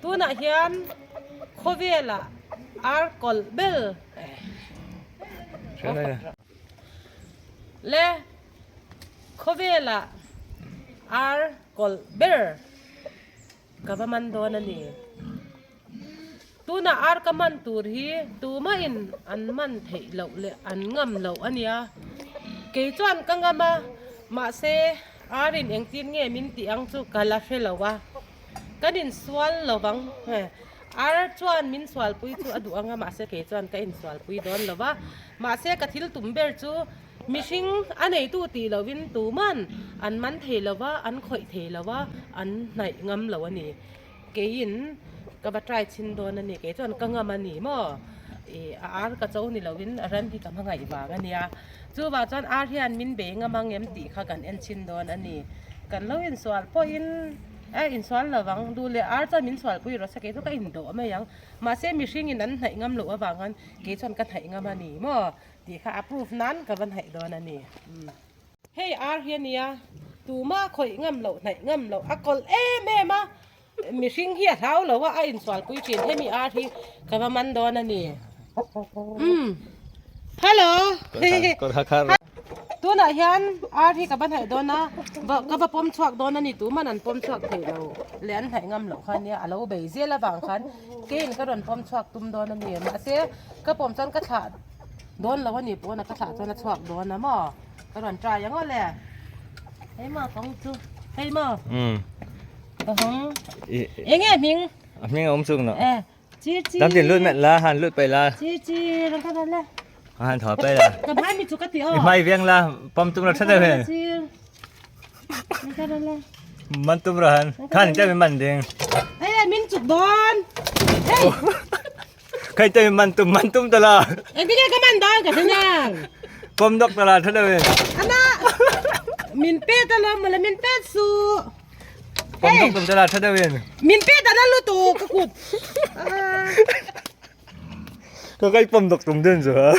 Tunah hian khawvelah ar kawlh bel le khawvelah ar kawlh ber ka va man dawn a ni. Tunah ar ka man tur hi tumahin an man theih loh leh an ngam loh a nia. Kei chuan ka ngam a, mahse arin engtin nge min tih ang chu ka la hre lo a. Kan insual lo vang, ar chuan min sualpui chu a duh ang a, mahse kei chuan ka insualpui dawn lo va. Mahse ka thil tum ber chu mihring a neitu tih lovin tuman an man thei lo va, an khawih thei lo va, an hnaih ngam lo a ni. Keiin ka va try chhin dawn a ni, kei chuan ka ngam a ni maw? Ih a ar ka cho ni lovin a ran hi ka hmangaih vang a nia. Chuvang chuan ar hian min bei ngam ang em tih kha kan en chhin dawn a ni. Kan lo insual pawhin e insual lo vang, duh leh ar chuan min sualpui rawh se kei chu ka indawh mai ang. Mahse mihringin an hnaih ngam loh avang khan kei chuan ka hnaih ngam a ni maw tih kha a proof nan ka va hnaih dawn a ni. Hei ar hi a nia, tuma khawih ngam loh hnaih ngam loh a kawlh em em a, mihring hi a hlau lo a, a insualpui thin hemi ar hi ka va man dawn a ni. Umm Hello Tunah hian ar hi ka va hnaih dawn a, ka va pawm chhuak dawn a ni, tuman an pawm chhuak thei lo leh an hnaih ngam loh kha a nia, a lo bei zel avang khan keiin ka rawn pawm chhuak tum dawn a ni, mahse ka pawm chuan ka thlah dawn lo a ni pawn a ka thlah chuan a chhuak dawn a maw. Ka rawn try ang aw le. Hei maw kawng chu. Hei maw. Um. Ka hawng. Eng nge hming? A hming a awm chung no. Eh. Chi chi. Dam tin lut met la, han lut pai la. Chi chi, rang ka la. Han tho pai la. Ka bhai mi chu ka ti aw. I hmai viang la, pam tum ra that he. Chi. Ka la. Man tum ra han. Khan te mi man ding. Hey, min chuk don. Hey. Kai te man tum man tum ta la. Engtin nge ka man dawn ka hre nang. Pawm dawk ta la tha deuh in. Ana min pet alawm mawle min pet su. Pawm dawk tum ta la tha deuh in. Min pet ana lutuk ka kut. Ka kai pawm dawk tum dun chu ha.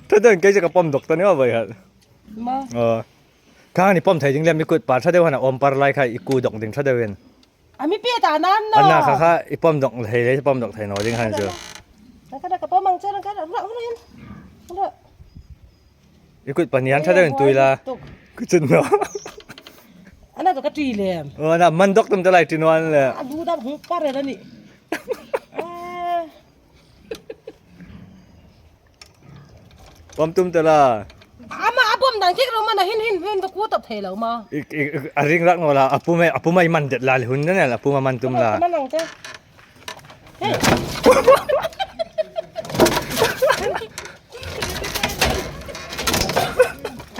Tha deuh in kei chu ka pawm dawk ta ni vai hat. Ma. Aw. Khang ni pawm thei ding le mi kut par tha deuh han a awm par lai kha i ku dawk ding tha deuh in. A mi pet ah nan no. Anna kha kha i pawm dawk thei le i pawm dawk thei no ding han chu. Ka ka pawm ang che ka ra ra hin. Ra. I kut panian tha deuh in tui la. Ku chun no. Ana to ka tri lem. O na man dok tum te lai tin wan le. A lu dam hung par e ni. Pawm tum te la. Ama a pawm dan khik lo man a hin hin hin va ku tawp thei lo ma. A ring rak no la a pum a pum ai man det la le hun ne la pum a man tum la. Man ang che. Hey.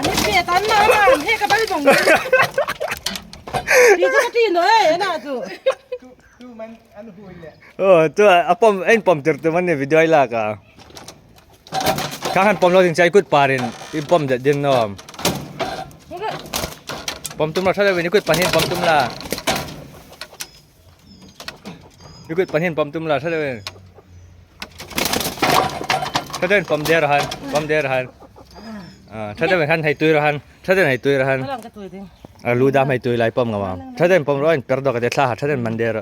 Ani pe tan na na he ka bal bong. Ti chu ka ti no e na chu. Oh, tu a pom en pom tir tu man ni video ai lak a. Khang han pom lo ding chai kut parin i pom det din nom. Pom tum la tha deuh in i kut pahin pom tum la. I kut pahin pom tum la tha deuh in. Tha deuh in pom der han, pom der han. Ah, tha deuh in han hei tui ra han. Tha den hei tui ra han. A lu dam hei tui lai pom ngam ang. Tha den pom ro in per dok te thla ha tha den man der.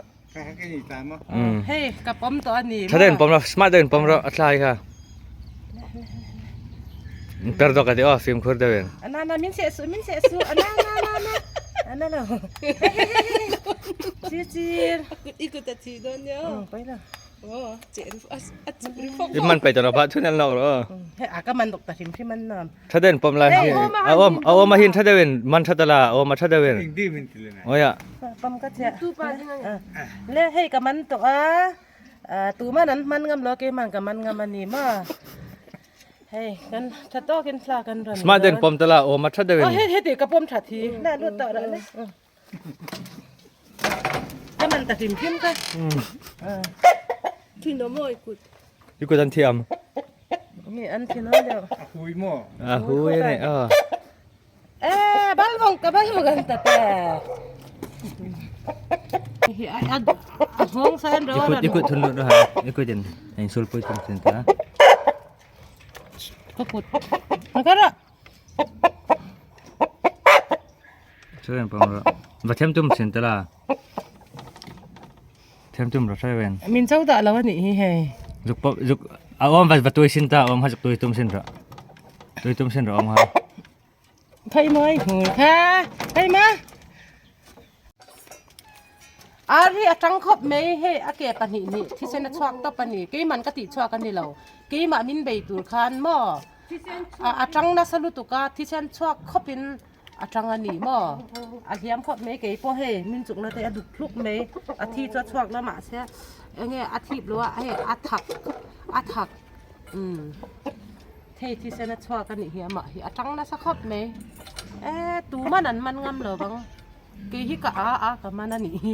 Hei ka pom to ani. Tha den pom ro smart den pom ro a thla hi kha. Per dok te o fim khur deuh in. Ana na min se su min se su ana na na na. Ana lo. Chi chi. Ikut a thi don yo. Pai la. I man pai tawh lo pah thun an lak rawh. Hei a ka man dawk ta hrim hrim an nam. Tha deuhin pawm lai hi a awm a awm a hin tha deuhin man tha ta la a awm a tha deuhin. Oia. Pam ka chiah. Le hei ka man tawh a tu man an man ngam lo ke man ka man ngam ani ma. Hei kan tha tawkin thla kan ran. Smart deuhin pawm ta la awm a tha deuhin. Hei hei ti ka pawm tha thi. Na lut tawh rawh le. Ka man ta hrim hrim ka. Thin awm aw i kut. I kut an thiam. Nge an thin awm deuh. A hui maw? A hui a ni aw. Eh bal vawng ka bal vawng an ta te. Hi a a a nghawng sa an ro I kut i kut thun lut ro ha. I kut in in sul pui tum thin ta. Ka kut. Ka ra. Chuan pawm rawh. Va them tum thin ta la. Thiam tum ro hre ven. Min cho dah lo anih hi hei. Zuk pop zuk a awm va va tui sin ta awm ha zuk tui tum sin ra. Tui tum sin ra awm ha. Phei mawi hmui kha phei ma. Ar hi a tang khawp mai hei a ke pahnih hnih thisen a chhuak tawp a ni keiman ka tih chhuak a ni lo keimah min bei tur khan maw a tang nasa lutuk a thisen chhuak khawp in a tang a ni maw a hliam khawp mai kei pawh hei min chukna te a duk thluk mai a thi chu a chhuak la mahse enge a thip lo a hei a thak a thak umm. Hei thisen a chhuak a nih hi amah hi a tang nasa khawp mai e tuman an man ngam lo vang kei hi ka a a ka man a nih hi.